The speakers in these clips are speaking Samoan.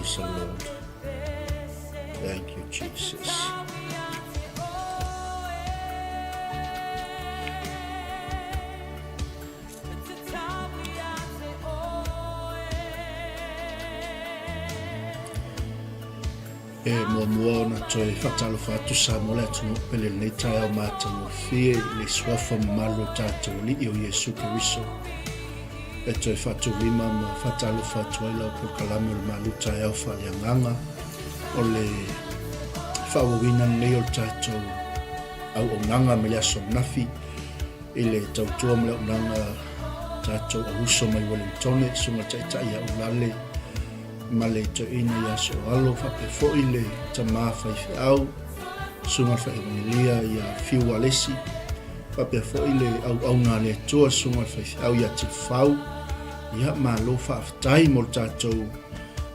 Praise the Lord. Thank you, Jesus. E muamua ona toe faatalofa atu Samoa le atunuu pele i lenei taeao matagofie i le suafa mamalu o tatou Alii o Iesu Keriso. E toe faatulima ma faatalofa atu ai lau polokalame o le malu taeao faaleagaga o le faaauauina lenei o le tatou auaunaga mai le aso ananafi i le tautua ma le auaunaga tatou auuso mai Wellingtone, Susuga Taitai ia Ulale ma le toeaina ia Soalo faapea foi le tama faifeau Susuga le Faievagelia ia Fiu Alesi faapea foi le auauna a le Atua Susuga le faifeau ia Tifau. Ia malo faafetai mo le tatou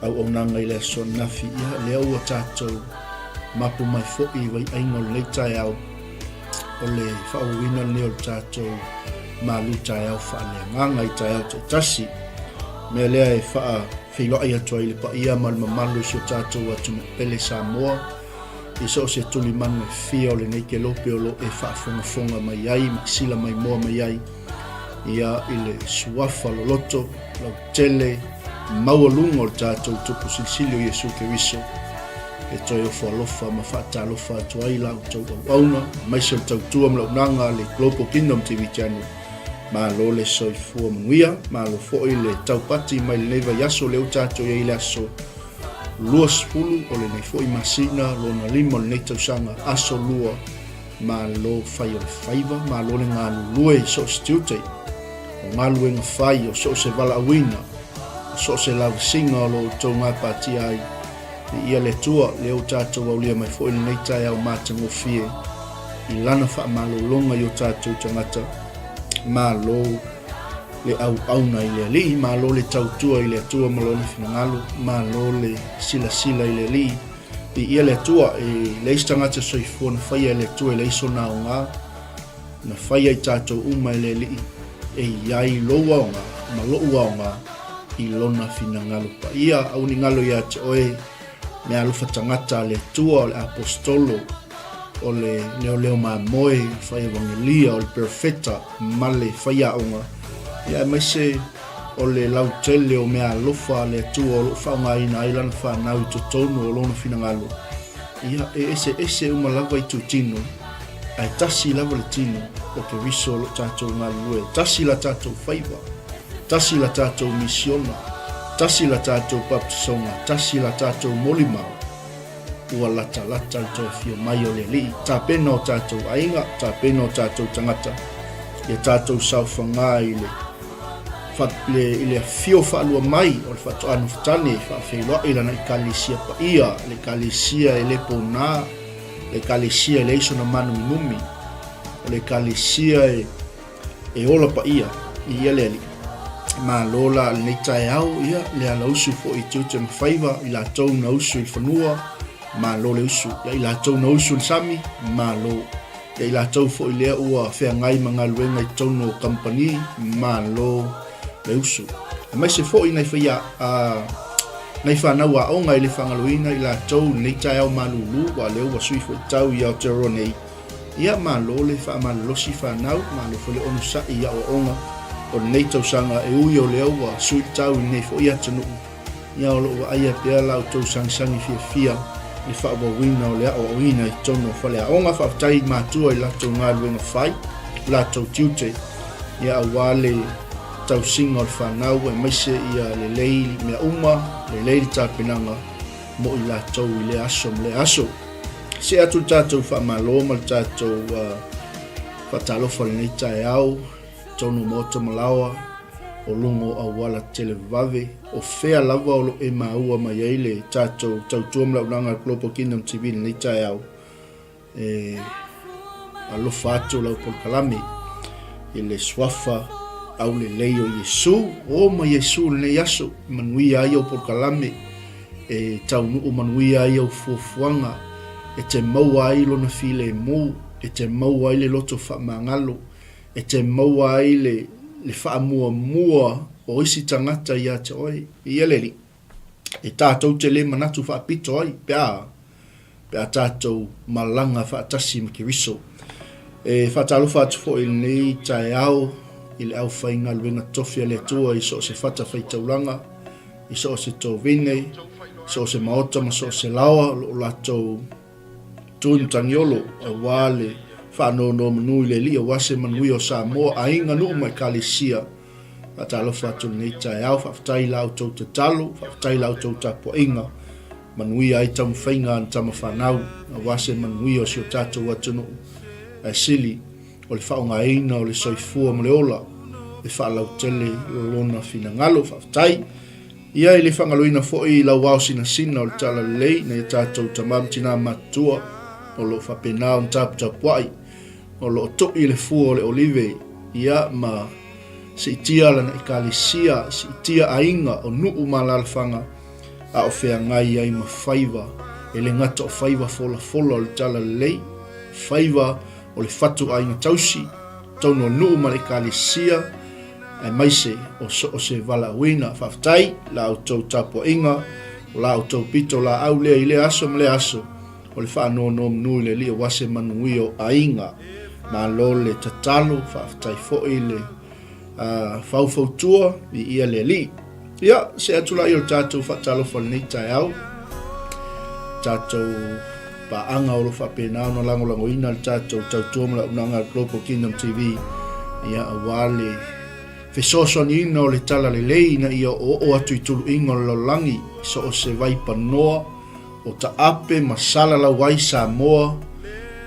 auaunaga i le aso ananafi. Ia lea ua tatou mapu mai foi i vaiaiga o lenei taeao o le faaauauina lenei o le tatou malu taeao faaleagaga i taeao taitasi. Mea lea e faafeiloai atu ai i le paia ma le mamalu o si o tatou atunuu pele Samoa i so o se tulimanu e fia o lenei kelope o lo o e faafogafoga mai ai ma sila maimoa mai ai ia i le suafa loloto lautele maualuga o le tatou Tupu Silisili o Iesu Keriso e toe ofo alofa ma faatalofa atu ai la outou auauna aemaise o le tautua ma le auaunaga a le Global Kingdom TV Channel. Malo le soifua manuia, malo foi le taupati mai lenei vaiaso lea ua tatou i ai i le aso 20 o lenei foi masina lona lima o lenei tausaga, aso lua, malo fai o le faiva, malo le galulue i so o se tiute, o galuega fai, o so o se valaauina, o so o se lavasiga o lo outou gapatia ai. Viia le Atua, lea ua tatou aulia mai foi lenei taeao matagofie i Lana faamalologa i o tatou tagata. Malo le auauna i le Alii, malo le tautua i le Atua ma Lona finagalo, malo le silasila i le Alii. Viia le Atua, e leai se tagata soifua na faia e le Atua e leai sona aoga. Na faia i tatou uma e le Alii, e i ai lou aoga ma loʻu aoga i lona finagalo paia. Aua ne i galo ia te oe mea alofa tagata a le Atua, o le Aposetolo, o le leoleo mamoe, o le fai evagelia, o le perofeta ma le faiaoga, ia aemaise o le lautele o mea alofa a le Atua o lo o faaaogaina ai lana fanau i totonu o lona finagalo. Ia, e eseese uma lava itutino, ae tasi lava le tino o Keriso o lo o tatou galulue, tasi la tatou faiva, tasi la tatou misiona, tasi la tatou baptisoga, tasi la tatou molimau. Ua latalata le toe afio mai o le Alii. Tapena o tatou aiga, tapena o tatou tagata, ia tatou saofagā i le le, i le afio faalua mai o le faatoa nofotane e faafeiloai lana ekalesia paia, le ekalesia e le pōnā, le ekalesia e leai sona mānuminumi, o le ekalesia e, e ola paia i ia le Alii. Malo la lenei taeao, ia, le alausu foi i tiute ma faiva, i latou na usu i le fanua, malo le usu. Ia, i latou na usu i le sami, malo. Ia, i latou foi lea ua feagai ma galuega i totonu o kamupani, malo le usu. Aemaise foi nai faia, a, nai fanau aoga e le faagaloina i latou i lenei taeao malulu, aua lea ua sui foi tau i Aotearoa nei, Ia, malo le faamalolosi fanau, malo foi le onosai i aoaoga o lenei tausaga e ui o lea ua sui le tau i lenei foi atunuu. Ia, o lo o vaaia pea la outou sagisagi fiafia i le faaauauina o le aoaoina i totonu o faleaoga. Faafetai i matua i latou galuega fai, o latou tiute, ia aua le tausiga o le fanau aemaise ia lelei mea uma, lelei le tapenaga mo i latou i lea aso ma lea aso. See atu le tatou faamalo ma le tatou uh, faatalofa lenei taeao tonu maota ma laoa o luga o auala televave o fea lava o lo e maua mai ai le tatou tautua ma launaga Global Kingdom TV lenei taeao E alofa atu lau polokalame i le suafa aulelei o Iesu. O ma Iesu lenei aso, e manuia ai au polokalame, e taunuu manuia ai au fuafuaga, e te maua ai lona filemu, e te maua ai le loto faamagalo, e te maua ai le, le faamuamua o isi tagata ia te oe. Ia le Alii. E tātou te le manatu faapito ai, pe a, pe a tātou malaga faatasi ma Keriso. E faatalofa atu foi i lenei taeao i le aufaigaluega tofi a le Atua i so o se fatafaitaulaga, i so o se tovine, so o se maota ma so o se laoa o lo o latou tu i Matagiolo aua le faanonomanu i le Alii aua se manuia o Samoa, aiga, nuu ma Ekalesia. Faatalofa atu i lenei taeao, faafetai i la outou tatalo, faafetai i la outou tapuaiga, manuia ai taumafaiga a ni tama fanau aua se manuia o si o tatou atunuu. Ae sili o le faaaogaina o le soifua ma le ola e faalautele lona finagalo. Faafetai. Ia e le faagaloina foi lau ao sinasina o le talalelei nai a tatou tama ma tina matutua o lo o faapena ona taputapuai o lo o toʻi le fua o le olive, ia, ma siitia lana ekalesia, siitia aiga o nuu ma alaalafaga, a o feagai ai ma faiva, e le gata o faiva folafola o le talalelei, faiva o le fatu aiga tausi, tonu o nuu ma le ekalesia, aemaise o so o se valaauina. Faafetai la outou tapuaiga, o la outou pito laau lea i lea aso ma lea aso, O le faanonomanu i le Alii aua se manuia o aiga. Malo le tatalo, faafetai foi le faufautua i ia le Alii. Ia, see atu laia o le tatou faatalofa i lenei taeao, tatou paaga o lo o faapena ona lagolagoina le tatou tautua ma le auaunaga a le Global Kingdom TV, ia, aua le fesoasoaniina o le talalelei ina ia oooo atu i tuluiga o le lalolagi i so o se vaipanoa O taape ma salalau ai Samoa,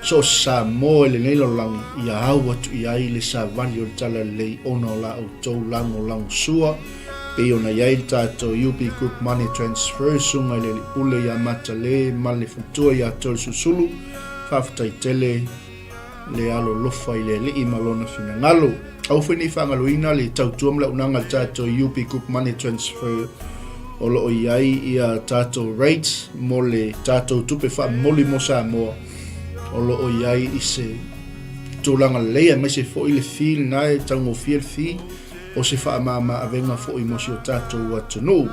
so o se Samoa i lenei lalolagi, ia au atu i ai le savali o le Talalelei ona o la outou lagolagosua, pei ona i ai le tatou UB Group Money Transfer, Susuga i le Alii Pule ia Matalē ma le Faletua ia Toeolesulusulu, faafetai tele. le alolofa i le Alii ma Lona finagalo. Aua foi ne i faagaloina le tautua ma le auaunaga a le tatou UB Group Money Transfer o lo o i ai ia tatou rates mo le tatou tupe faamomoli mo Samoa o lo o i ai i se tulaga lelei aemaise foi le fee lena e taugofie le fee o se faamama avega foi mo si o tatou atunuu.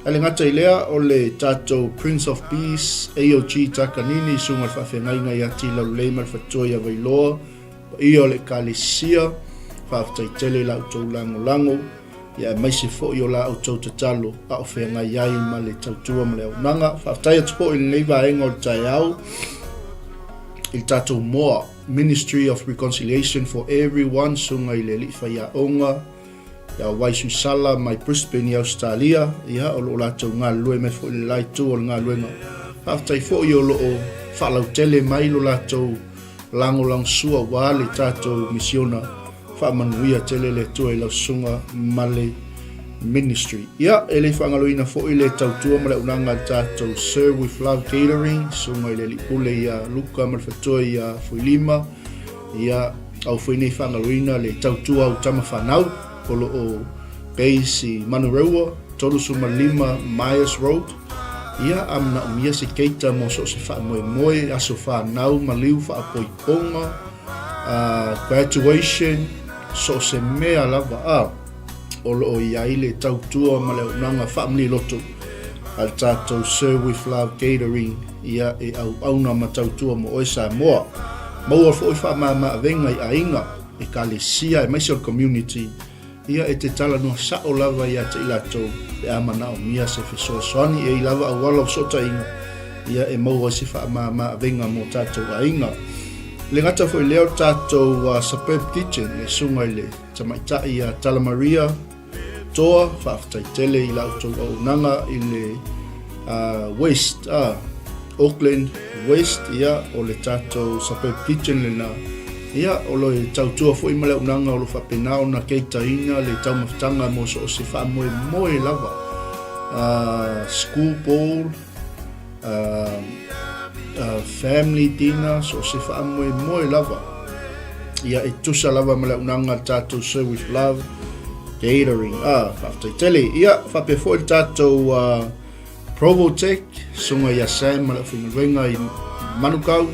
Ae le gata i lea, o le tatou Prince of Peace, AOG Takanini, Susuga i le Faafeagaiga ia Tilaulelei ma le Faletua ia Vailoa, paia o le Ekalesia, faafetai tele i la outou lagolago, ia aemaise foi o la outou tatalo a o feagai ai ma le tautua ma le auaunaga. Faafetai atu foi i lenei vaega o le taeao i le tatou MOA, Ministry of Reconciliation for Everyone, Susuga i le Alii Faiaoga, Ia Waisuisala mai Brisbane i Ausetalia, ia, o lo o latou galulue mai foi i le la itu o le galuega. Faafetai foi o lo o faalautele mai lo latou lagolagosua aua le tatou misiona. Faamanuia tele le Atua i lau susuga ma le ministry. Ia, e le faagaloina foi le tautua ma le auaunaga a le tatou Serve with Love Catering, susuga i le Alii Pule ia Luka ma le faletua ia Fuilima, Ia, aua foi nei faagaloina le tautua au tama fanau o lo o base i Manurewa, 35 Myers Road. Ia, a manaomia se keita mo so o se faamoemoe, aso fanau, maliu, faapoipoga, graduation, so o se mea lava, a, o lo o i ai le tautua ma le auaunaga faamaliloto a le tatou Serve With Love Catering, ia e auauna ma tautua mo oe Samoa. Maua foi faamama-avega i aiga, ekalesia aemaise o le community, ia e te talanoa sao lava ia te i latou pe a manaomia se fesoasoani. E i lava auala o fesootaiga, ia e maua ai se faamama-avega mo tatou aiga. E le gata foi i lea o le tatou Suburb Kitchen, le susuga i le tamaitai ia Tala Maria, Toa, faafetai tele i la outou auaunaga i le West, Auckland West, ia, o le tatou suburb kitchen lena, ia, o lo e tautua foi ma le auaunaga o lo faapena ona keitaina le taumafataga mo so o se faamoemoe lava, school ball, family dinner, so o se faamoemoe lava. Ia, e tusa lava ma le auaunaga a le tatou Serve with Love Catering. Ah, faafetai tele. Ia, faapea foi le tatou Provotech, susuga ia Sam ma le aufaigaluega i Manukau.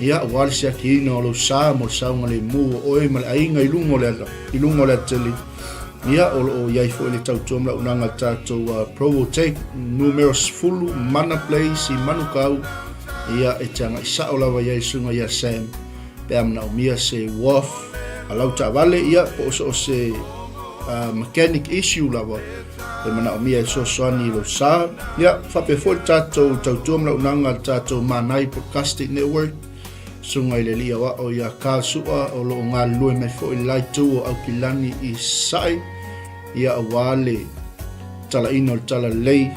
Ia, aua le siakiina o lou sa mo le saogalemu o oe ma le aiga i luga o le ala, i luga o le alatele. Ia, o lo o i ai foi le tautua ma le auaunaga a le tatou Provo Tech numera 10 Mana Place i Manukau. Ia, e te agai sao lava i ai le susuga ia Sam pe a manaomia se wharf a lau taavale, ia, po o so o se mechanic issue lava e manaomia e fesoasoani i lou sa. Ia, faapea foi le tatou tautua ma le auaunaga a le tatou Manai Broadcasting Network, Susuga i le Alii Aoao ia Carl Su'a o lo o galulue mai foi i le la itu o Aukilani i Sasae, ia aua le talaina o le talalelei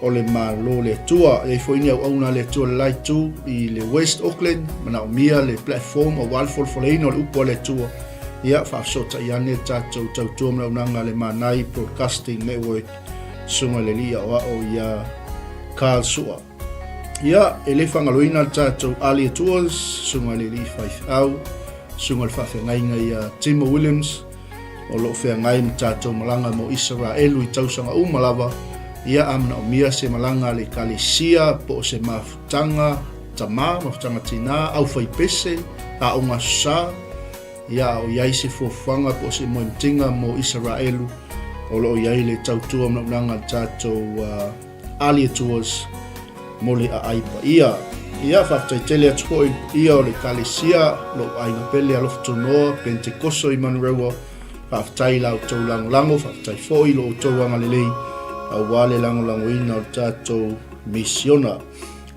o le Malo o le Atua. E i ai foi ni auauna a le Atua i le la itu i le West Auckland, manaomia le platform aua le folafolaina o le upu a le Atua. Ia, faafesootai ane le tatou tautua ma le auaunaga a le Manai Broadcasting Network, Susuga i le Alii Aoao ia Carl Su'a. Ia, e le faagaloina le tatou Ali Tours, susuga i le alii faifeau, susuga i le faafeagaiga ia Timo Williams, o lo o feagai ma tatou malaga mo Isaraelu i tausaga uma lava. Ia, a manaomia se malaga a le Ekalesia po o se mafutaga tama, mafutaga tina, aufaipese, aoga aso sa, Ia, a o i ai se fuafuaga po o se moemitiga mo Isaraelu, o lo o i ai le tautua ma le auaunaga a le tatou Alia Tours mo le aai paia. Ia, faafetai tele atu foi i le paia o le Ekalesia, lou aiga pele alofa tunoa, Pentekoso i Manurewa, faafetai i la outou lagolago, faafetai foi i lo outou agalelei aua le lagolagoina o le tatou misiona.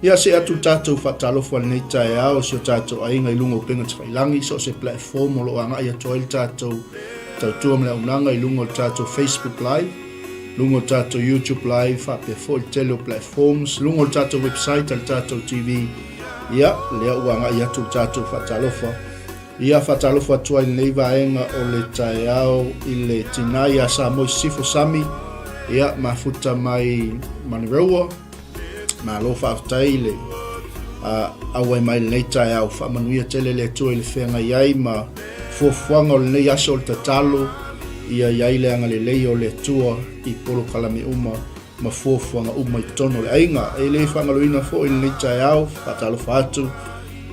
Ia, see atu le tatou faatalofa i lenei taeao i si o tatou aiga i luga o upega tafailangi, so o se platform o lo o agai atu ai le tatou tautua ma le auaunaga i luga o le tatou Facebook Live, luga o le tatou YouTube Live, faapea foi le tele o platforms, luga o le tatou website a le tatou TV. Ia, lea ua agai atu le tatou faatalofa. Ia, faatalofa atu ai i lenei vaega o le taeao i le tinā ia Samoa i Sisifo Sami, ia, mafuta mai Manurewa. Malo faafetai i le auai mai lenei taeao. Faamanuia tele le Atua i le feagai ai ma fuafuaga o lenei aso o le tatalo ia i ai le agalelei o le Atua i polokalame uma ma fuafuaga uma i totonu o le aiga. E le faagaloina foi lenei taeao, faatalofa atu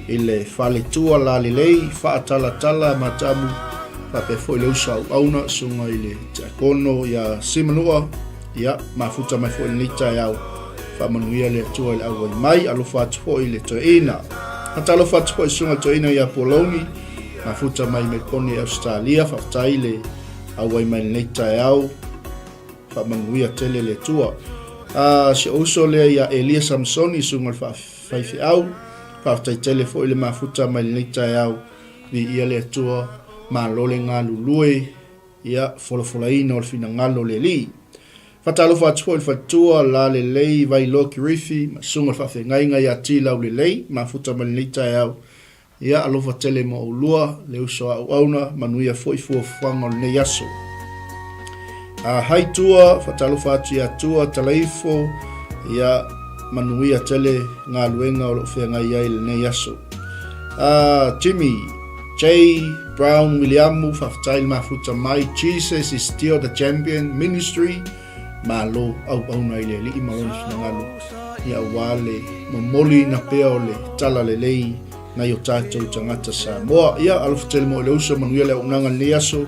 i le faletua lalelei, faatalatala matamu, faapea foi le uso auauna, susuga i le tiakono ia Simanua, Ia, mafuta mai foi i lenei taeao, faamanuia le Atua i le auai mai, alofa atu foi i le toeaina. Faatalofa atu foi i susuga toeaina ia Pualauni, mafuta mai Melbourne i Ausetalia, faafetai i le auai mai lenei taeao, faamanuia tele le Atua. Si ou uso lea ia Elia Samsoni, susuga i le faifeau, faafetai tele foi i le mafuta mai lenei taeao, viia le Atua, malo le galulue, Ia, folafolaina o le finagalo o le Alii. Faatalofa atu foi i le faletua, Lalelei Vailoa Kirifi, ma susuga i le faafeagaiga ia T. Laulelei, mafuta mai lenei taeao. Ia, alofa tele mo oulua, le uso a auauna, manuia foi fuafuaga o lenei aso. A hai tua, faatalofa atu ia Tua Talaifo, ia, manuia tele galuega o lo o feagai ai lenei aso. A Jimmy, J. Brown Wiliamu, faafetai le mafuta mai, Jesus is still the champion ministry, malo auauna i le Alii ma lona finagalo, ia aua le momoliina pea o le tala lelei nai o tatou tagata Samoa. Ia, alofa tele mo i le uso, manuia le auaunaga i lenei aso.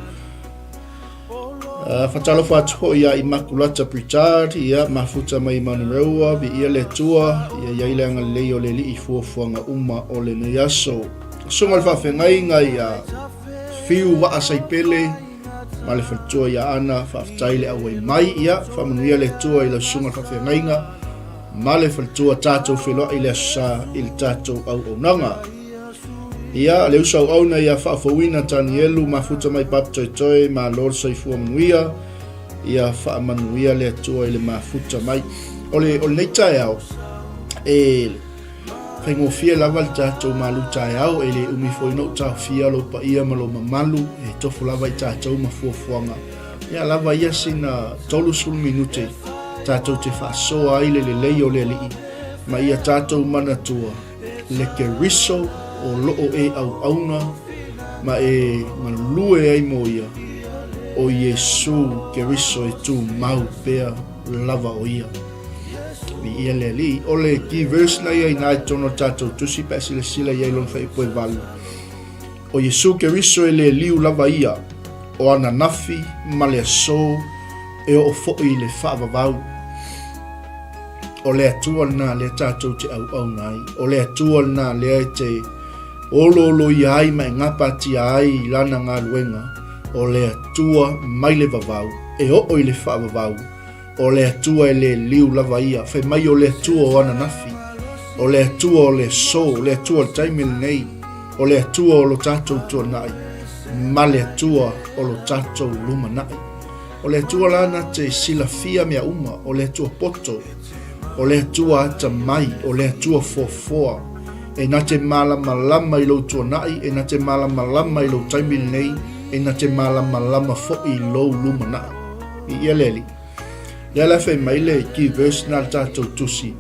Faatalofa atu foi ia Imakulata Pritchard, ia mafuta mai i Manureua, viia le Atua, ia i ai le agalelei o le Alii i fuafuaga uma o lenei aso. Susuga i le faafeagaiga ia Fiu Waa Saipele ma le faletua ia Ana, faafetai le auai mai, ia faamanuia le Atua i lau susuga i le faafeagaiga ma le faletua, tatou feiloai i le Aso Sa i le tatou auaunaga. Ia, le uso auauna ia faafouina Tanielu mafuta mai Papatoetoe, malo le soifua manuia, ia faamanuia le Atua i le mafuta mai. O le, o lenei taeao, e faigofie lava le tatou malu taeao, e le umi foi ona ou taofia lou paia ma lou mamalu, e tofo lava i tatou ma fuafuaga. Ia lava ia sina 30 minute tatou te faasoa ai le lelei o le Alii ma ia tatou manatua le Keriso o lo o e auauna ma e galue ai mo ia, ʻo Iesū Keriso e tumau pea lava ʻo ia. Viia le Alii. O le key verse na ia inā i totonu o le tatou tusi pe a silasila i ai lona fuaiupu e 8. ʻO Iesū Keriso e le liu lava ia. o ananafi ma le aso e oo foi i le faavavau. O le Atua lena lea tatou te auauna ai. O le Atua lena lea e te olooloia ai ma e gapatia ai i Lana galuega. O le Atua mai le vavau e oo i le faavavau. O le Atua e le liu lava ia. Fai mai o le Atua o ananafi. O le Atua o le aso. O le Atua o le taimi lenei. O le Atua o lo tatou tuanai ma le Atua o lo tatou lumanai. O le Atua la na te silafia mea uma, o le Atua poto, o le Atua atamai, o le Atua foafoa, e na te malamalama i lou tuanai, e na te malamalama i lou taimi lenei, e na te malamalama foi i lou lumanai. Viia le Alii. Lea la fai mai le key verse na le tatou tusi.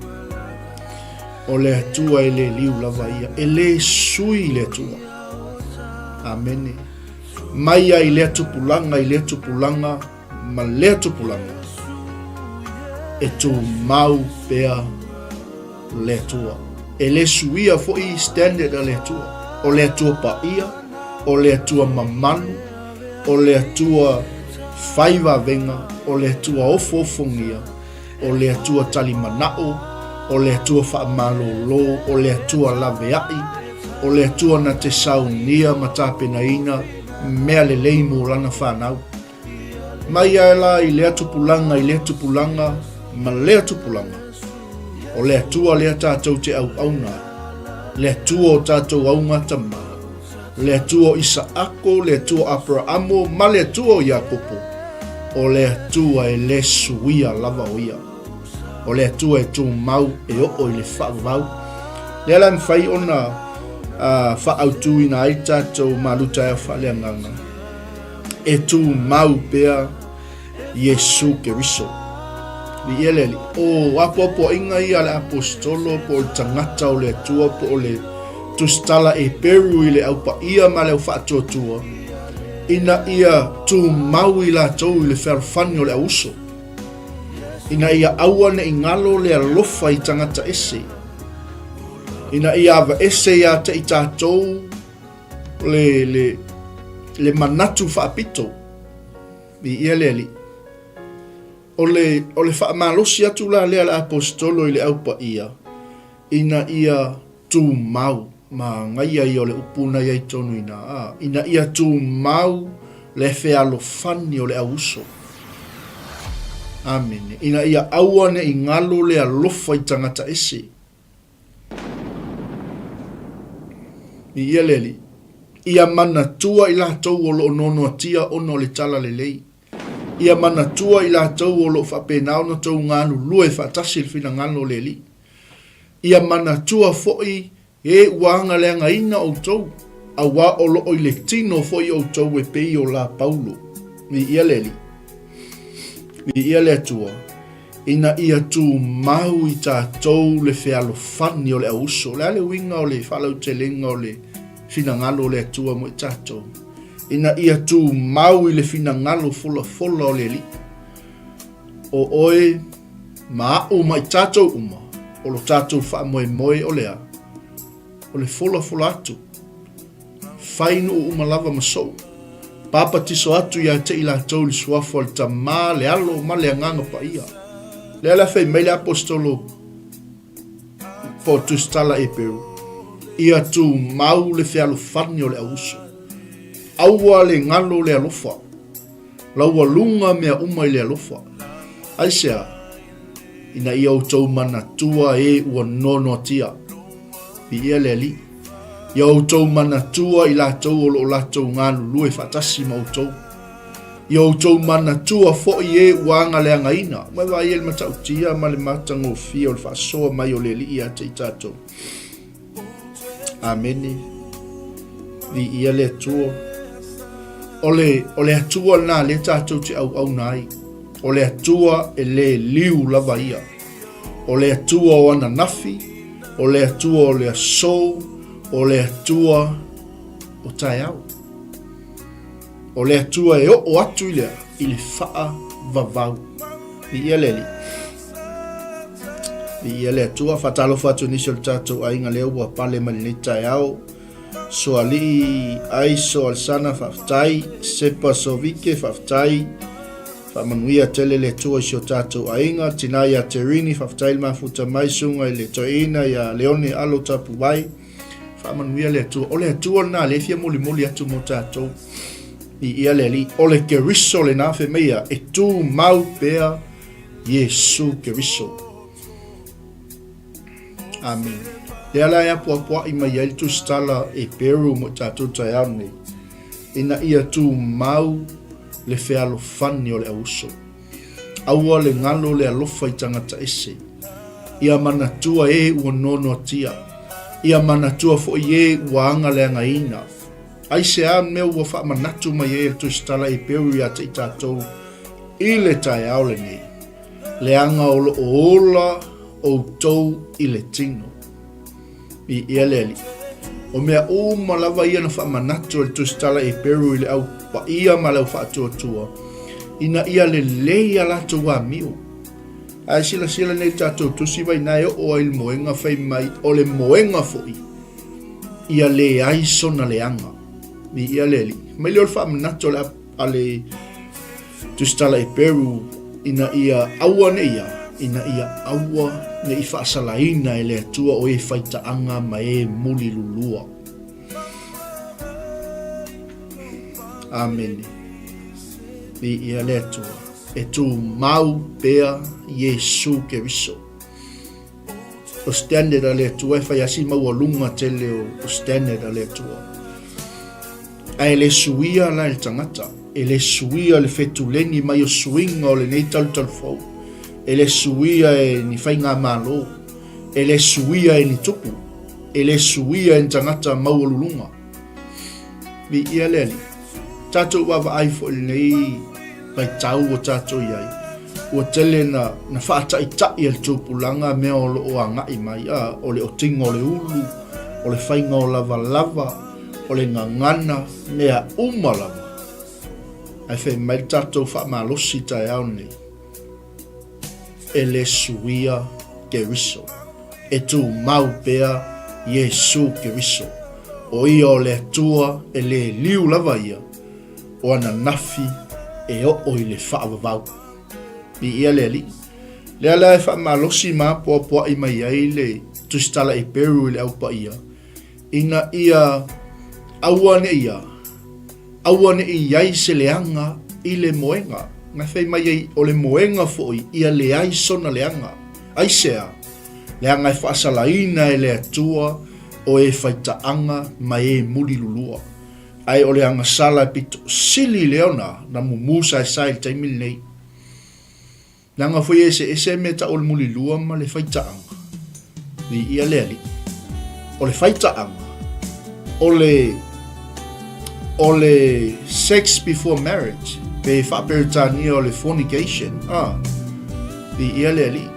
O le Atua e le liu lava ia, e le sui le Atua. Amene. Mai ai lea tupulaga i lea tupulaga ma lea tupulaga, e tumau pea le Atua. E le suia foi standard a le Atua. O le Atua paia, o le Atua mamalu, o le Atua fai vavega, o le Atua ofoofogia, O le Atua talimanao, o le Atua faamalolo, o le Atua laveai, o le Atua na te saunia ma tapenaina mea lelei mo lana fanau. Mai ae la i lea tupulaga i lea tupulaga ma lea tupulaga, o le Atua lea tatou te auauna ai, le Atua o tatou augatama, le Atua o Isaako, le Atua o Aperaamo, ma le Atua o Iakopo, o le Atua e le suia lava o ia. O le Atua e tumau e oo i le faavavau. Lea la e mafai ona uh, faaautuina ai tatou malutaeao faaleagaga e tumau pea Iesu Keriso. Viia le Alii. O apoapoaiga ia a le Aposetolo po o le tagata o le Atua po o le tusitala Eperu i le Au Paia ma le Au Faatuatua, ina ia tumau i latou i le fealofani o le auuso, ina ia aua ne i galo le alofa i tagata ese, ina ia avaese ia te i tatou le, le, le manatu faapito. Viia le Alii. O le, o le faamalosi atu la lea a le Aposetolo i le Au Paia, ina ia tumau, manaia ia o le upu na i ai tonu ina, a, ina ia tumau le fealofani o le auuso. Amene. Ina ia aua ne i galo le alofa i tagata ese. Viia le Alii. Ia manatua i latou o lo o noanoatia ona o le talalelei. Ia manatua i latou o lo o faapena ona tou galulue faatasi i le finagalo o le Alii. Ia manatua foi e ua agaleagaina outou, auā o lo o i le tino foi outou e pei o la Paulo. Viia le Alii. Viia le Atua. Ina ia tumau i tatou le fealofani o le auuso. O le a le uiga o le faalautelega o le finagalo o le Atua mo i tatou? Ina ia tumau i le finagalo folafola o le Alii. O oe ma a'u ma i tatou uma, o lo tatou faamoemoe o le a? O le folafola atu. Fai nuu uma lava ma sou. Papatiso atu ia te i latou i le suafa o le Tama, le Alo ma le Agaga Paia. Lea la fai mai le Aposetolo po o Tusitala Eperu, Ia tumau le fealofani o le auuso. Aua le galo le alofa. Laualuga mea uma i le alofa. Aisea? Ina ia outou manatua e ua noanoatia. Viia le Alii. Ia outou manatua i latou o lo o latou galulue faatasi ma outou. Ia outou manatua foi e ua agaleagaina. Ua e vaai ai le matautia ma le matagofie o le faasoa mai o le Alii ia te i tatou. Amene. Viia le Atua. O le, o le Atua lena lea tatou te auauna ai. O le Atua e le liu lava ia. O le Atua o ananafi, o le Atua o le aso, o le Atua o taeao. O le Atua e oo atu i le, i le faavavau. Viia le Alii. Viia le Atua. Faatalofa atu nisi o le tatou aiga lea ua pale mai lenei taeao. Soalii Aiso Alesana faafetai, Sepa Sovike faafetai, Faamanuia tele le Atua i si o tatou aiga, Tina ia Terini faafetai le mafuta mai, Susuga i le Toeaina ia Leone Alo Tapuai, Faamanuia le Atua. O le Atua lena lea e fia molimoli atu mo tatou. Viia le Alii. O le Keriso lena fai mai ia, e tumau pea Iesu Keriso. Amene. Lea la e apoapoai mai ai le tusitala e Peru mo i tatou taeao nei, ina ia tumau le fealofani o le auuso. Aua le galo le alofa i tagata ese. Ia manatua e ua noanoatia. Ia manatua foi e ua agaleagaina. Aisea mea ua faamanatu mai ai e le tusitala e Peru ia te i tatou i le taeao lenei? Leaga o lo o ola outou i le tino. Viia le Alii. O mea uma lava ia na faamanatu e le tusitala Eperu i le au paia ma le au faatuatua, ina ia lelei a latou amio. Ae silasila nei tatou tusi vaina e oo ai i le moega fai mai o le moega foi ia leai sona leaga. Viia le Alii. Mai lea o le faamanatu a le Tusitala Eperu ina ia aua ne i a, ina ia aua ne i faasalaina e le Atua o e faitaaga ma e mulilulua. Amene. Viia le Atua. E tumau pea Iesu Keriso. O standard a le Atua e fai lava si maualuga tele o standard a le Atua. Ae le suia la e le tagata, e le suia le fetuleni mai o suiga o lenei talutalufou, e le suia e ni faigamalo, e le suia e ni tupu, e le suia e ni tagata maualuluga. Viia le Alii. Tatou vaavaai foi i lenei vaitau ua tatou i ai, ua tele na, na faataitai e le tupulaga mea o lo o agai mai, a, o le otiga o le ulu, o le faiga o lavalava, o le gagana, mea uma lava. Ae fai mai le tatou faamalosi taeao nei, e le suia Keriso. E tumau pea Iesu Keriso. O ia o le Atua e le liu lava ia, o ana nafi e oo i le faavavau. Viia le Alii. Lea la e faamalosi ma apoapoai mai ai le Tusitala Eperu i le Au Paia, ina ia aua ne i a, aua ne i i ai se leaga i le moega. Na fai mai ai, o le moega foi ia leai sona leaga. Aisea? Leaga e faasalaina e le Atua o e faitaaga ma e mulilulua. Ae o le agasala e pito sili lea ona na mumu saesae i le taimi lenei. Leaga foi e eseese mea tau o le mulilua ma le faitaaga. Viia le Alii. O le faitaaga, o le, o le sex before marriage, pe faa-Peretania o le fornication, a. Viia le Alii.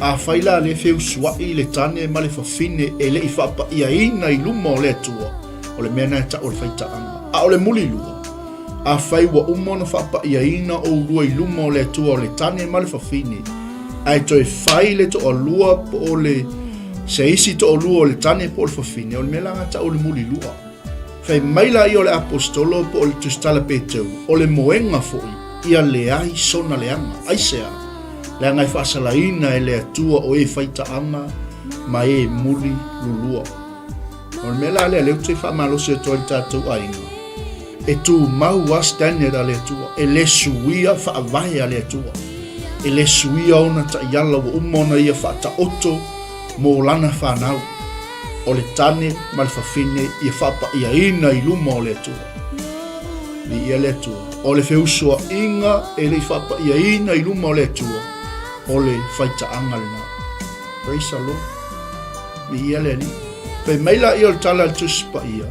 Afai la le feusuai le tane ma le fafine e le i faapaiaina i luma o le Atua, o le mea na e tau o le faitaaga. A o le mulilua, Afai ua uma ona faapaiaina oulua i luma o le Atua o le tane ma le fafine, ae toe fai le toalua po o le se isi toalua o le tane po o le fafine, o le mea la na tau o le mulilua. Fai mai laia o le aposetolo po o le tusitala Peteru, o le moega foi, ia leai sona leaga. Aisea? Leaga e faasalaina e le Atua o e faitaaga ma e muli lulua. O le mea la lea, lea ou te faamalosi atu ai le tatou aiga, e tumau a standard a le Atua, e le suia faavae a le Atua, e le suia ona taiala ua uma ona ia faataoto mo lana fanau, o le tane ma le fafine ia faapaiaina i luma o le Atua. Viia le Atua. O le feusuaiga e le i faapaiaina i luma o le Atua, o le faitaaga lena. Praise the Lord. Viia le Alii. Fai mai laia o le tala a le Tusi Paia,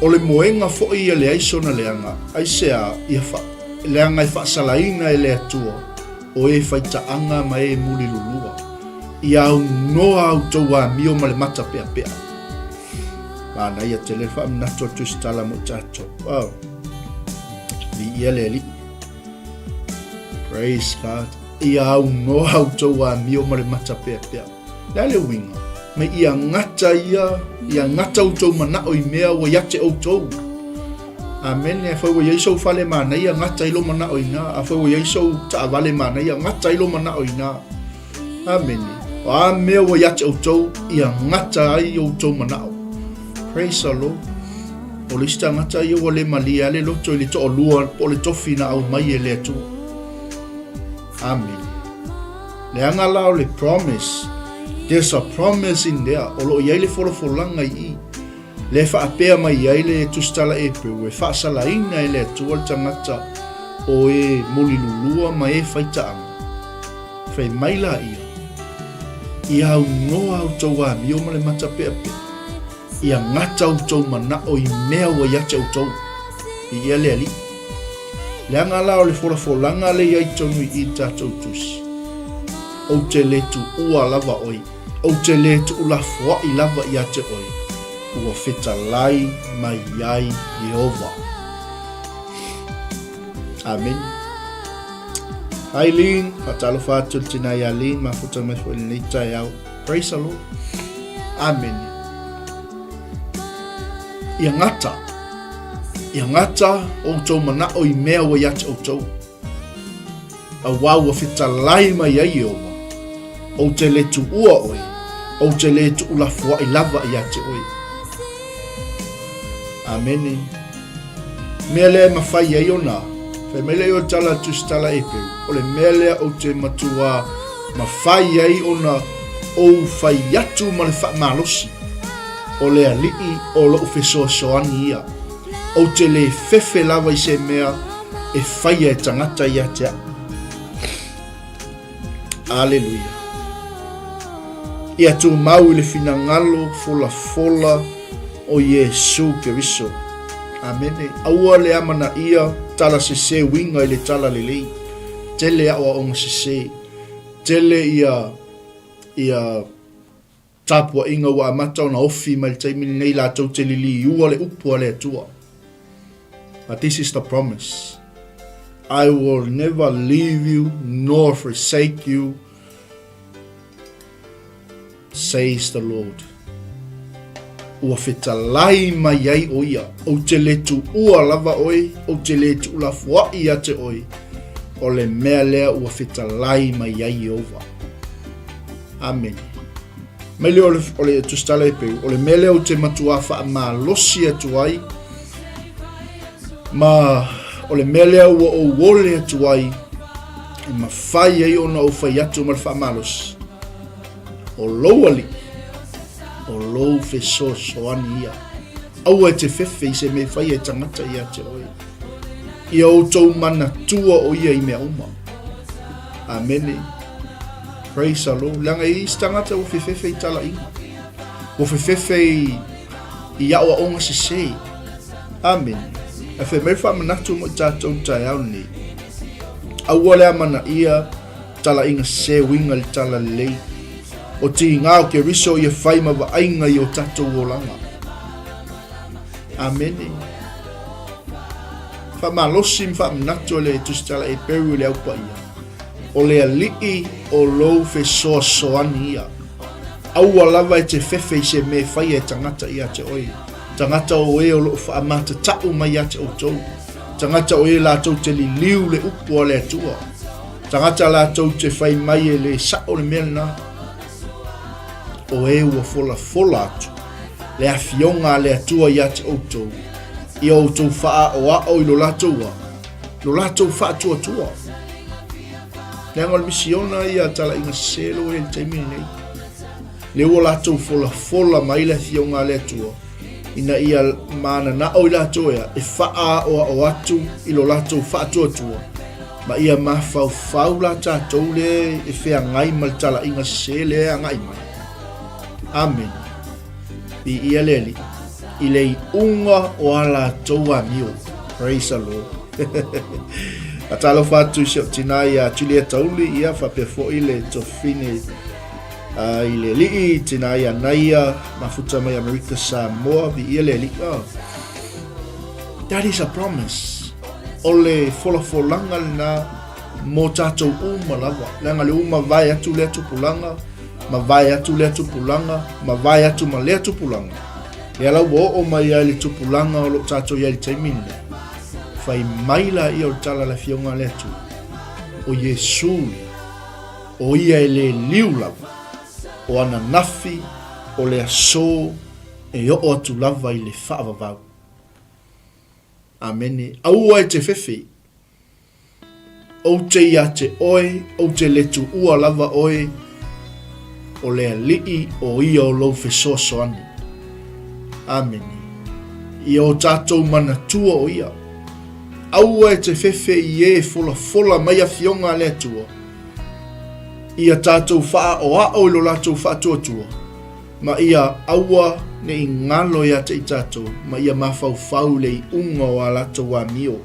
O le moega foi ia leai sona leaga, aisea, ia fa, leaga e faasalaina e le Atua, o e faitaaga ma e mulilulua. Ia aunoa a outou amio ma le mata peapea. Manaia tele le faamanatu a le Tusi Tala mo i tatou. Oh. Viia le Alii. Praise God. Ia aunoa a outou amio ma le mata peapea. Le a le uiga? Ma ia gata ia, ia gata outou manao i mea ua ia te outou. Amene. Afai ua i ai sou fale manaia, gata ai lou manao i ina. Afai ua i ai sou taavale manaia, gata ai lou manao i ina. Amene. O a mea ua ia te outou, ia gata ai outou manao. Praise the Lord. O le isi tagata ia ua le malie lava le loto i le toalua po o le tofi na aumai e le Atua. Amene. Leaga la o le promise. There's a promise in there. O lo o i ai le folafolaga i i. Lea e faapea mai ai le Tusitala Eperu, e faasalaina e le Atua le tagata o e mulilulua ma e faitaaga. Fai mai laia, Ia aunoa outou amio ma le matapeapea, ia gata outou manao i mea ua ia te outou. Viia le Alii. Leaga la o le folafolaga lea i ai tonu i i i le tatou tusi. Ou te le tuua lava oe. Ou te le tuulafoai lava ia te oe, ua fetalai mai ai Ieova. Amene. Hi Lynn, faatalofa atu i le tina ia Lynn, mafuta mai foi i lenei taeao. Praise the Lord. Amene. Ia gata, ia gata outou manao i mea ua ia te outou. Auā ua fetalai mai ai Ieova, Ou te le tuua oe, ou te le tuulafoai lava ia te oe. Amene. Mea lea e mafai ai ona, fai mai lea o tala tusitala Eperu, o le mea lea ou te matuā mafai ai ona ou fai atu ma le faamalosi, o le Alii o lou fesoasoani ia. Ou te le fefe lava i se mea e faia e tagata ia te au. Aleluia. Ia tumau i le finagalo folafola o Iesu Keriso. Amene. Aua le amanaia tala sese uiga i le tala lelei. Tele aoaoga sese. Tele ia ia Tapuaiga ua amata ona ofi mai le taimi lenei latou te liliua le upu a le Atua. But this is the promise. I will never leave you nor forsake you, says the Lord. Ua fetalai mai ai ʻo ia, ou te le tuua lava ʻoe, ou te le tuulafoaʻi ia te ʻoe, o le mea lea ua fetalai mai ai Ieova. Amene. Mai lea o le, o le tusitala Epeu, o le mea lea ou te matuā faamalosi atu ai, ma o le mea lea ua ou ole atu ai, e mafai ai ona ou fai atu ma le faamalosi, o lou alii, o lou fesoasoani ia. Aua e te fefe i se mea e fai e tagata ia te oe. Ia outou manatua o ia i mea uma. Amene. Praise the Lord. Leaga e i ai isi tagata ua fefefe i talaiga. Ua fefefe i, i aoaoga sese. Amene. Ae fai mai le faamanatu mo i tatou i le taeao lenei. Aua le amanaia talaiga sese uiga i le tala lelei. O tiga o Keriso ia fai ma vaaiga i o tatou olaga. Amene. Faamalosi ma faamanatu e le Tusitala Eperu i le Au Paia. O le Alii o lou fesoasoani ia. Aua lava e te fefe i se mea e faia e tagata ia te oe, tagata o e o lo o faamatatau mai ia te outou, tagata o e latou te liliu le upu a le Atua, tagata latou te fai mai e le sao le mea lena. O e ua folafola atu le afioga a le Atua ia te outou, ia outou faaoao i lo latou a, lo latou faatuatua. Leaga o le misiona ia talaiga sese lo e le taimi lenei. Le ua latou folafola mai le afioga a le Atua, ina ia mananao i latou ea e faaoao atu i lo latou faatuatua, ma ia mafaufau la tatou le e feagai ma le talaiga sese lea e agai mai. Amene. Viia le Alii i le iuga o a latou amio. Praise the Lord. Faatalofa atu i si ou tina ia Julia Tauli, ia faapea foi le tofine uh, i le alii, tina ia Naia, mafuta mai Amerika Samoa, viia le alii. Oh. That is a promise. O le folafolaga lena mo tatou uma lava. Leaga le uma vae atu lea tupulaga, Mavae atu lea tupulaga, mavae atu ma lea tupulaga. Lea la ua oo mai ai le tupulaga o lo o tatou i ai i le taimi lenei. Fai mai laia o le tala a le Afioga a le Atua, o Iesu lea, o ia e le liu lava, o ananafi, o le aso e oo atu lava i le faavavau. Amene. Aua e te fefe. Ou te ia te oe, ou te le tuua lava oe, o le Alii o ia o lou fesoasoani. Amene. Ia o tatou manatua o ia. Aua e te fefe i e folafola mai afioga a le Atua. Ia tatou faaoao i lo latou faatuatua, ma ia aua ne i galo ia te i tatou, ma ia mafaufau i le iuga o a latou amio.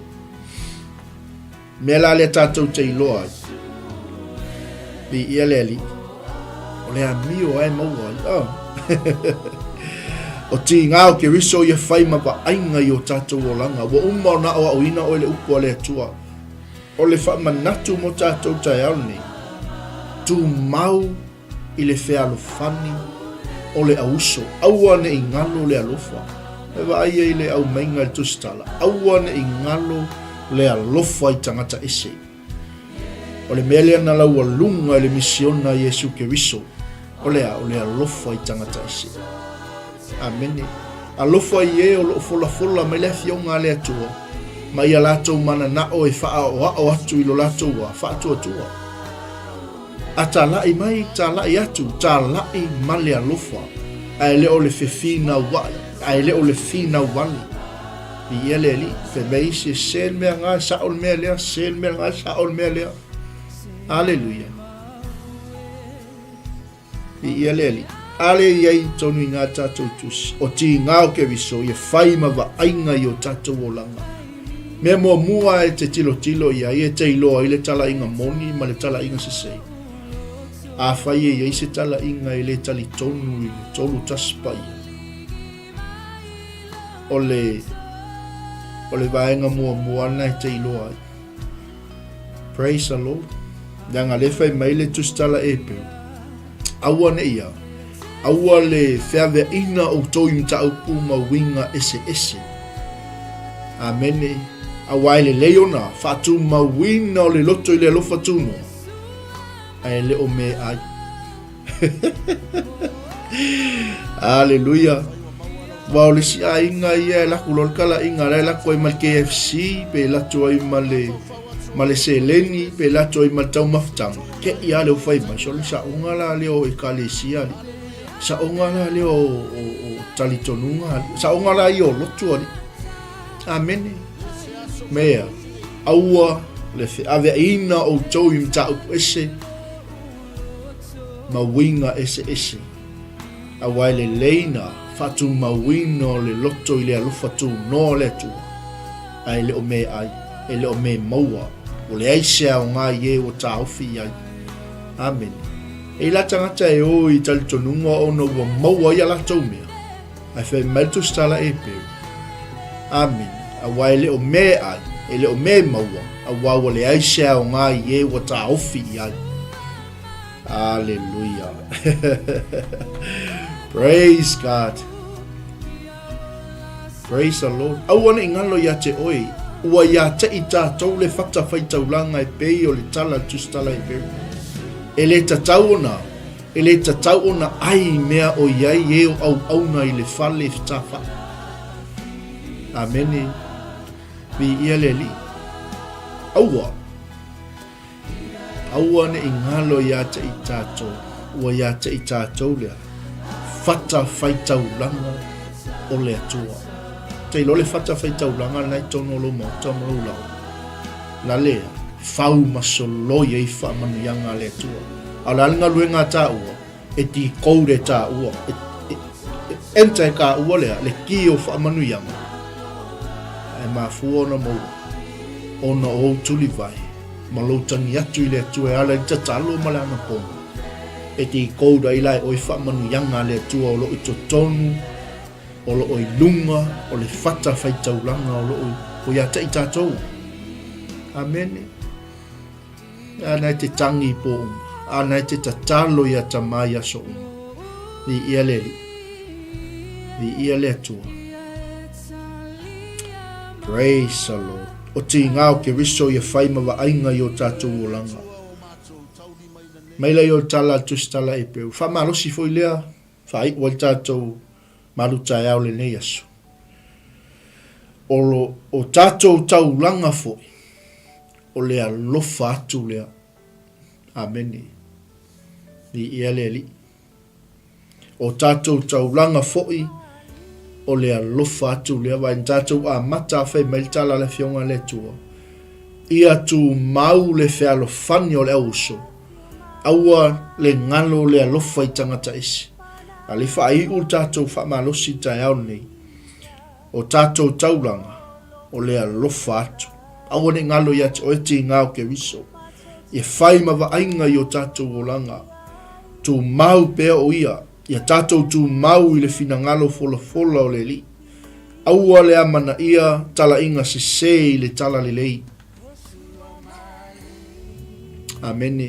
Mea la lea tatou te iloa ai, viia le Alii, o le amio ae maua ai. Oh. o tiga o Keriso ia fai ma vaaiga i o tatou olaga. Ua uma ona aoaoina oe le upu a le Atua. O le faamanatu mo tatou taeao lenei, tumau i le fealofani o le auso, aua ne i galo le alofa. E vaai ai le aumaiga i le tusitala, aua ne i galo le alofa i tagata ese. O le mea lea na laualuga i le misiona a Iesu Keriso, o le a? O le alofa i tagata ese. Amene. Alofa i e o lo o folafola mai le Afioga a le Atua, ma ia latou mananao e faaoao atu i lo latou wā faatuatua. A talai mai, talai atu, talai ma le alofa, ae le o le fefinauai, ae le o le finau wale. Viia le Alii, fai mai isi, e se le mea nga, e sao le mea lea, se le mea nga, e sao le mea lea. Aleluia. Viia le Alii. Ale i ai tonu i ngā tātou tusi, o tīngā o Keriso ia whai ma vaaiga i o tātou olaga. Mea muamua e te tilotilo i ai e te iloa i le talaiga moni ma le talaiga sesei. Afai e i ai se talaiga e le talitonu i le 31 paia, o le, o le vaega muamua lena e te iloa ai. Praise the Lord. Leaga lea fai mai le tusitala Epeu, aua ne i a, aua le feaveaina outou i mataupu ma uiga eseese. Amene. Aua e lelei ona faatumauina o le loto i le alofa tunoa, ae le o meaai. Aleluia. Aua o le isi aiga ia e laku loa le talaiga la e laku ai ma le KFC pe lato ai ma le ma le seleni pe lato ai ma le taumafataga te i a leo fai mai so le saoga la lea o ekalesia ali saoga la lea o, o, o talitonuga ali saoga la ia o lotu ali amene mea aua le feaveaina outou i mataupu ese ma uiga eseese, aua e lelei na faatumauina o le loto i le alofa tunoa o le Atua, ae le o meaai, e le o me maua, ua leai se aoga i e ua taofi i ai. Amene. E i la tagata e o i talitonuga ona ua maua ai a latou mea, ae fai mai le tusitala Epeu. Amene. Aua e le o meaai, e le o me maua, aua ua leai se aoga i e ua taofi i ai. Aleluia. Praise God. Praise the Lord. Aua ne i ngalo ia te oe, ua ia te i tātou le whata whaitaulanga e pei o le tala tusitala e peu. E le tatau ona, e le tatau ona ai mea o iai e o auauna i le fale fetawhai. Amene. Vi ia le alii. Aua. Aua ne i ngalo ia te i tatou, ua ia te i tatou lea fata faitaulaga o le Atua. Te iloa le fata faitaulaga lena i totonu o lou maota ma lou laoa. La lea, fau ma soloi ai faamanuiaga a le Atua. A o le a le galuega a taua? E decode e taua, e, e, e enter e taua lea, le ki o faamanuiaga. Ae mafua ona maua, ona o ou tulivae, ma lou tagi atu i le Atua e ala i le tatalo ma le anapogi, e decode ai la e oe faamanuiaga a le Atua o lo o i totonu, o lo o i luga o le fata faitaulaga o lo o ia te i tatou. Amene. Ana e te tangi i pō uma. Āna e te tatalo iā Tamā i aso uma. Viia le Alii. Viia le Atua. Praise the Lord. O tīngā o Keriso ia whai ma vaaiga i o tātou olaga. Mai la i o le tala a le Tusi Tala e Peu. Faamalosi foi lea, faaiu ai le tātou malu taeao lenei aso. O lo o tātou taulaga foi, o le alofa atu lea. Amene. Viia le Alii. O tātou taulaga foi, o le alofa atu lea, vaai na tātou amata a fai mai le tala a le Afioga a le Atua, ia tumau le fealofani o le auuso, aua le galo le alofa i tagata ese. A le faaiu le tātou faamalosi i le taeao lenei, o tātou taulaga, o le alofa atu. Aua ne i galo ia te oe tīgā o Keriso, e whai ma vaaiga i o tātou olaga. Tumau pea o ia, ia tātou tumau i le finagalo folafola o le Alii. Aua le amanaia talaiga sesē i le talalelei. Amene.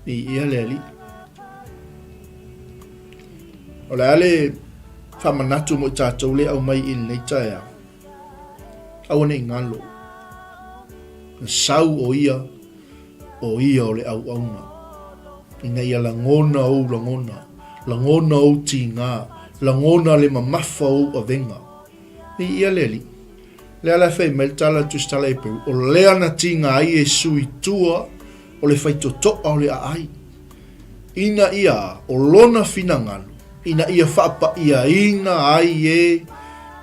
Viia le Alii. O le a le faamanatu mo i tātou le aumai i lenei taeao. Aua ne i galo. Na sau o ia, o ia o le auauna. Ina ia lagona ou lagona, lagona ou tīgā, lagona le mamafa o ou avega. Viia le Alii. Lea la e fai mai le tala a le Tusi Tala Heperu, o lea na tīgā ai Iesu i tua o le faitotoa o le aai, ina ia o lona finagalo, ina ia faapa'iaina ai e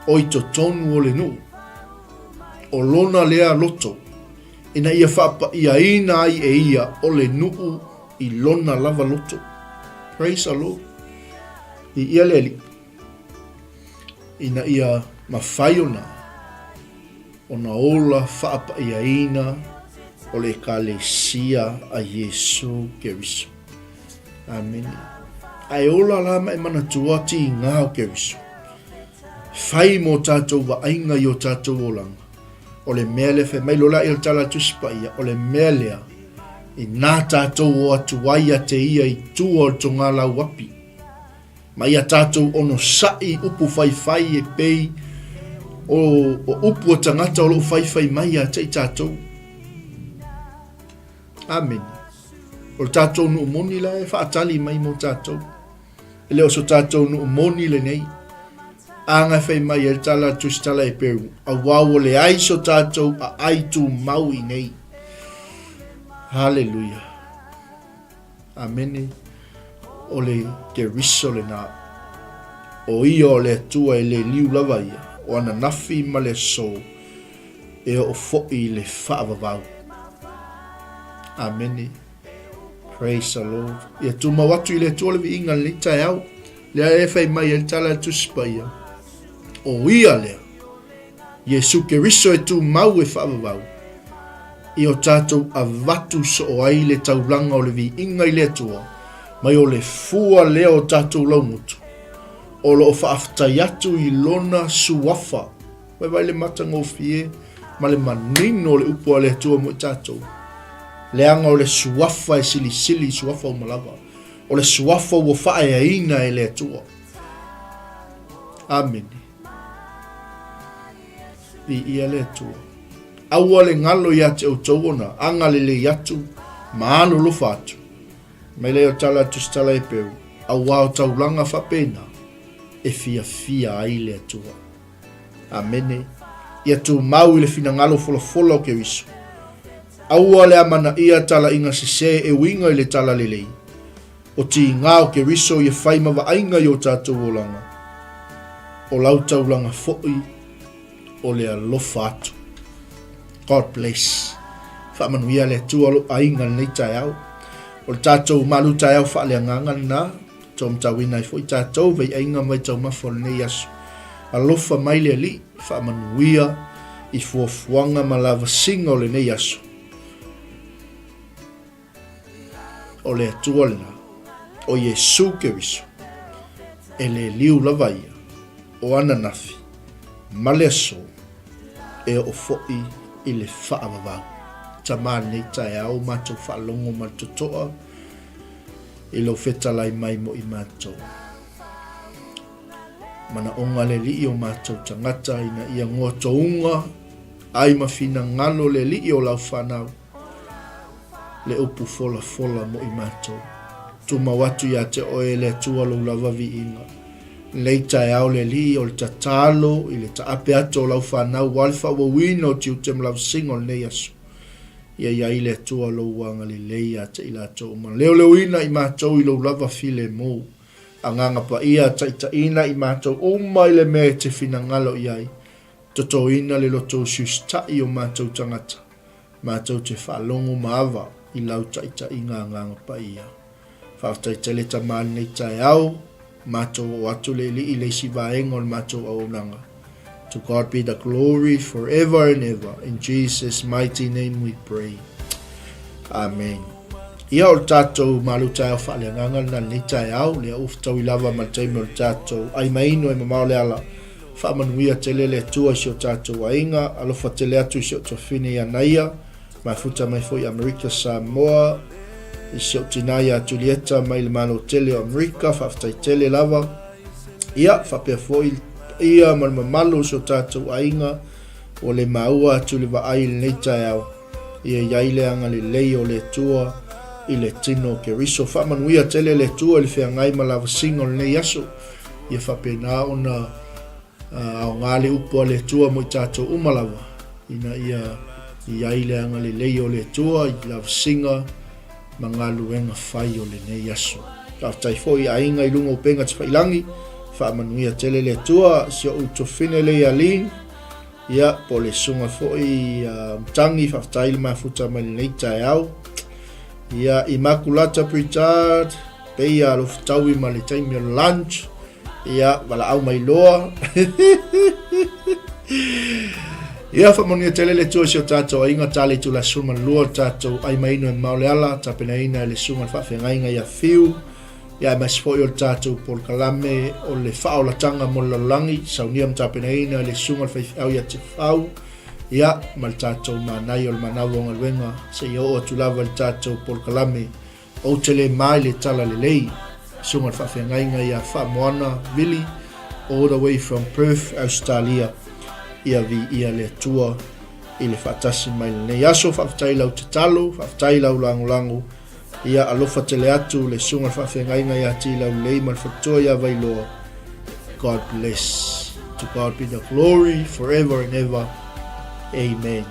o i totonu o le nuu. O lona lea loto, ina ia faapa'iaina ai e ia o le nuu i lona lava loto. Praise the Lord. Viia le Alii. Ina ia mafai ona ona ola faapa'iaina o le Ekalesia a Iesu Keriso. Amene. A e ola la ma e manatua tīgā o Keriso. Fai mō tātou vaaiga i o tātou olaga. O le mea lea fai mai lola i o le tala a Tusi Paia, o le mea lea, inā tātou o atu ai a te ia i tua o le togālau api, Ma ia tātou onosai upu whaiwhai e pei o, o upu o tangata o loo whaiwhai mai ia te i tātou. Amen. O le tātou nuu moni la e whaatali mai mo tātou. E le o so tātou nuu moni le nei. A ngai whai mai e tala tusi tala e peu. A wau o le ai so tātou a ai tū mau i nei. Hallelujah. Amene. O le Keriso lena. O ia o le Atua e le liu lava ia, o ananafi ma le aso, e oo foi i le faavavau. Amene. Praise the Lord. Ia tumau atu i le Atua le viiga i lenei taeao. Lea e fai mai ai le tala a le Tusi Paia. O ia lea. Iesu Keriso e tumau e faavavau, i o tatou avatu soo ai le taulaga o le viiga i le Atua, mai o le fua lea o tatou laugutu, o lo o faafetai atu i Lona Suafa. Vaivai le matagofie ma le manino o le upu a le Atua mo i tatou. Leaga o le Suafa e silisili i Suafa uma lava. O le Suafa ua faaeaina e le Atua. Amene. Viia le Atua. Aua le galo ia te outou ona agalelei atu ma alolofa atu. Mai lea o tala atu se tala e peu, auā o taulaga faapena e fiafia ai le Atua. Amene. Ia tumau i le finagalo folafola o Keriso. Aua le amanaia talaiga sesē e uiga i le talalelei. O tīgā o Keriso ia whai ma vaaiga i o tātou olaga, o lau taulaga foi o le alofa atu. God bless. Faamanuia le Atua lou aiga i lenei taeao. O le tātou malu taeao faaleagaga lenā, taumatauina ai foi tātou vaiaiga ma vaitaumafa o lenei aso. Alofa mai le Alii, faamanuia i fuafuaga ma lavasiga o lenei aso. O le Atua lena, o Iesu Keriso, e le liu lava ia, o ananafi, ma le aso, e oo foi i le faavavau. Tama i lenei taeao, ua matou faalogo ma le totoa i lou fetalai mai mo i matou. Manaoga le Alii o matou tagata ina ia goatouga ai ma finagalo le Alii o lau fanau le upu folafola mo i matou. Tumau atu ia te oe e le Atua lou lava viiga. Lenei taeao le Alii o le tatalo i le taape atu o lau fanau aua le faaauauina o tiute ma lavasiga o lenei aso. Ia i ai le Atua lou agalelei ia te i latou uma. Leoleoina i matou i lou lava filemu. Agaga Paia, taitaiina i matou uma i le mea e te finagalo i ai. Totoina le loto usiusitaʻi o matou tagata, matou te faalogo ma ava i lau taitaiga Agaga Paia. Faafetai tele Tama i lenei taeao, matou oo atu le Alii i le isi vaega o le matou auaunaga. To God be the glory forever and ever. In Jesus mighty name we pray. Amen. Ia o le tatou malu taeao faaleagaga lena lenei taeao, lea ua fetaui lava ma le taimi o le tatou ai maino e mamao le ala. Faamanuia tele le Atua i si o tatou aiga, alofa tele atu i si o tuafine ia Naia, mafuta mai foi Amerika Samoa, i si ou tina ia Julieta mai le Malo tele o Amerika, faafetai tele lava. Ia, faapea foi le paia ma le mamalu o si o tatou aiga, ua le maua atu le vaai i lenei taeao. Ia i ai le agalelei o le Atua i le tino o Keriso. Faamanuia tele le Atua i le feagai ma lavasiga o lenei aso. Ia faapena ona aoga le upu a le Atua mo i tatou uma lava, ina ia i ai le agalelei o le Atua i lavasiga ma galuega fai o lenei aso. Faafetai foi i aiga i luga o upega tafailangi, faamanuia tele le Atua, si ou tofine le ia Lin, ia, po o le susuga foi ia Matangi, faafetai le mafuta mai lenei taeao. Ia, Immaculata Pritchard, peia alofataui ma le taimi o le lunch, Ia, valaau mai loa. Ia, faamanuia tele le Atua i si o tatou aiga, tala itula 12 o le tatou ai maino e mamao le ala, tapenaina e le susuga i le faafeagaiga ia Fiu, ia aemaise foi o le tatou polokalame o le faaolataga mo le lalolagi, saunia ma tapenaina e le susuga i le faifeau ia Tefau, ia, ma le tatou manaia o le manawa o galuega, seia oo atu lava i le tatou polokalame Ou te le ma i le tala lelei. Susuga le faafeagaiga ia Faamoana Vili all the way from Perth, Australia. Ia viia le Atua i le faatasi mai lenei aso. Faafetai lau tatalo, faafetai lau lagolago. Ia alofa tele atu le susuga le faafeagaiga ia Tilaulelei ma le faletua ia Vailoa. God bless. To God be the glory forever and ever. Amen.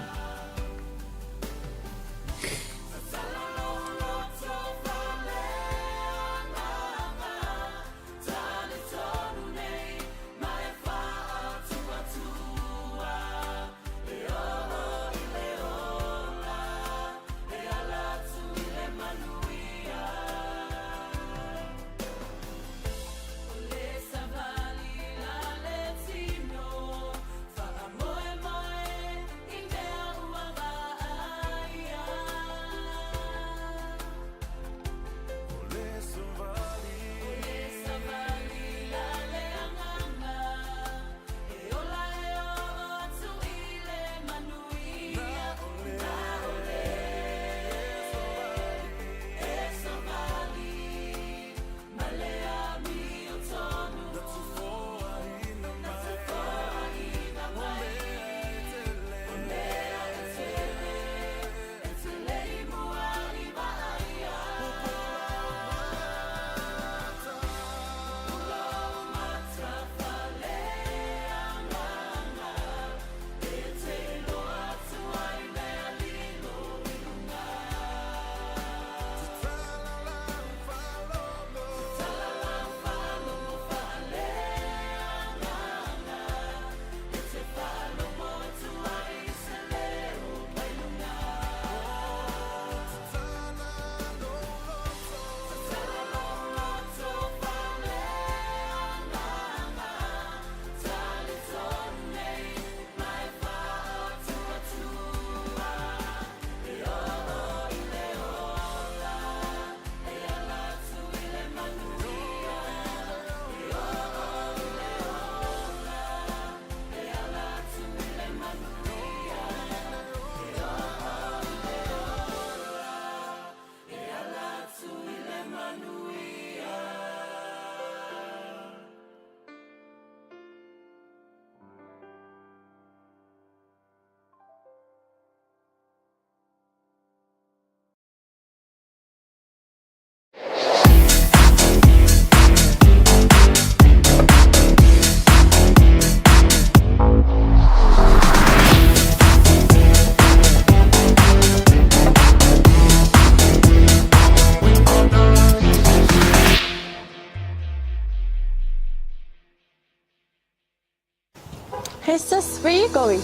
going?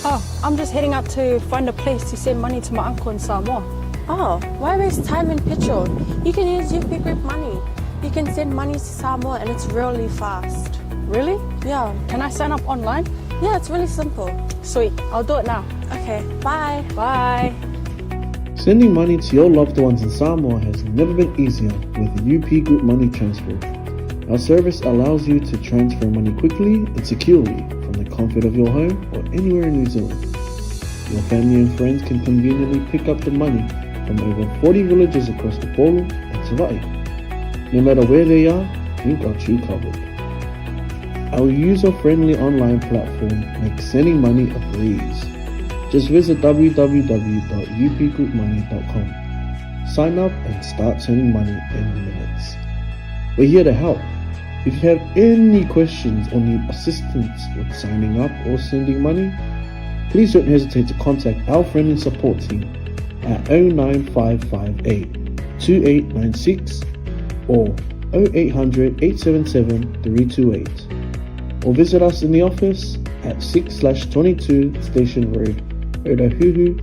Oh, I'm just heading out to find a place to send money to my uncle in Samoa. Oh, why waste time and petrol? You can use UP Group Money. You can send money to Samoa and it's really fast. Really? Yeah. Can I sign up online? Yeah, it's really simple. Sweet, I'll do it now. Okay, bye. Bye. Sending money to your loved ones in Samoa has never been easier with UP Group Money Transfer. Our service allows you to transfer money quickly and securely from the comfort of your home or anywhere in New Zealand. Your family and friends can conveniently pick up the money from over 40 villages across Upolu and Savaii. No matter where they are, we've got you covered. Our user-friendly online platform makes sending money a breeze. Just visit www.upgroupmoney.com. Sign up and start sending money in minutes. We're here to help. If you have any questions or need assistance with signing up or sending money, please don't hesitate to contact our friendly support team at 09558 2896 or 0800 877 328 or visit us in the office at 6/22 Station Road, Otahuhu,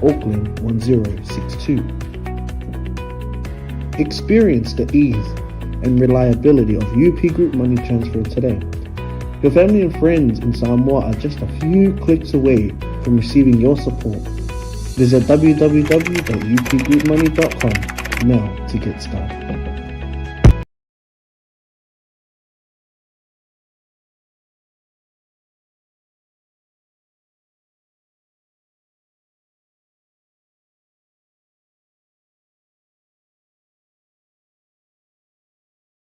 Auckland 1062. Experience the ease and reliability of UP Group Money Transfer today. Your family and friends in Samoa are just a few clicks away from receiving your support. Visit www.upgroupmoney.com now to get started.